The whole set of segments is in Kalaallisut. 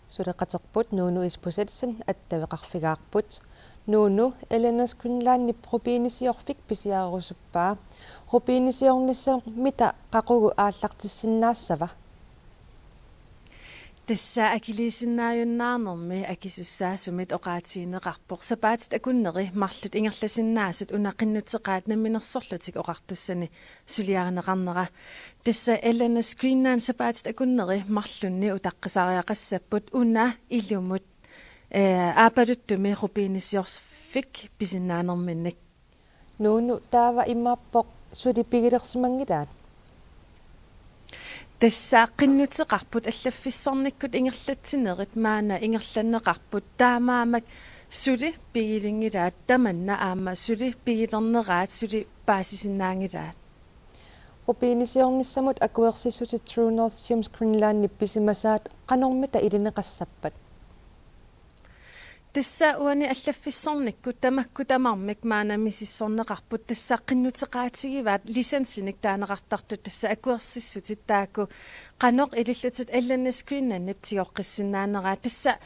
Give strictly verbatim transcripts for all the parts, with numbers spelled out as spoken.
Suleqaterput Nuunu Isbosethsen attaveqarfigaarput. Nuunu, L N S Greenlandip rubinisiorfik pisiarerusuppaa. Rubinisiornissamita qaqugu aallartissinnaassava? Tassa akiliisinnaajunnaarnermi akisussaasumit oqaatigineqarpoq sapaatit akunneri marluk ingerlasinnaasut una qinnuteqaat namminersorlutik oqartussani suliarineqarnera. Tassa L N S Greenland sapaatit akunneri marlunni utaqqisariaqassapput una ilumut, eh, Aapaluttumi rubinisiorfik pisinnaanerminnik. Nuunu, taava imaappoq suli pigilersimanngilaat? Tassa qinnuteqarput allaffissornikkut ingerlatsinerit maanna ingerlanneqarput, taamaammat suli pigilinngilaat, tamanna aamma suli pigilerneraat suli paasisinnaanngilaat. Rubinisiornissamut akuersissutit True North Gems Greenlandip pisimasaat qanormita ilineqassappat? Tassa uani allaffissornikkut tamakku tamarmik maanna misissorneqarput, tassa qinnuteqaatigivaat licensinik taaneqartartut, tassa akuersissutit taakku qanoq ilillutit L N S Greenlandip tigoqqissinnaaneraat. Tassa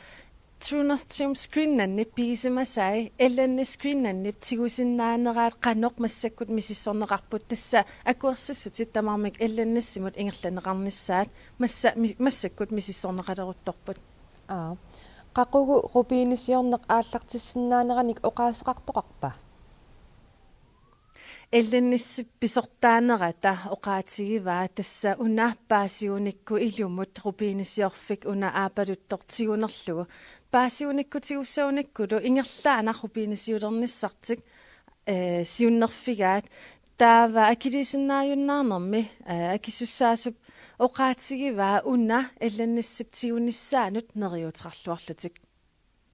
True North Gems Greenlandip pigisimasai L N S Greenlandip tigusinnaaneraat qanoq massakkut misissorneqarput, tassa akuersissutit tamarmik L N S-imut ingerlanneqarnissaat massa-, mi-, massakkut misissorneqaleruttorput. Aa. Qaqugu rubinisiorneq aallartissinnaaneranik oqaaseqartoqarpa? L N S-ip pisortaanerata oqaatigivaa tassa una paasigunikku ilumut rubinisiorfik una Aapaluttoq tigunerlugu. Paasigunikku tigusagunikkulu ingerlaannaq rubinisiulernissartik, eh, siunnerfigaat. Taava akiliisinnaajunnaarnermi, eh, akisussaasup oqaatigivaa una L N S-ip tigunissaanut neriuuteqarluarlutik.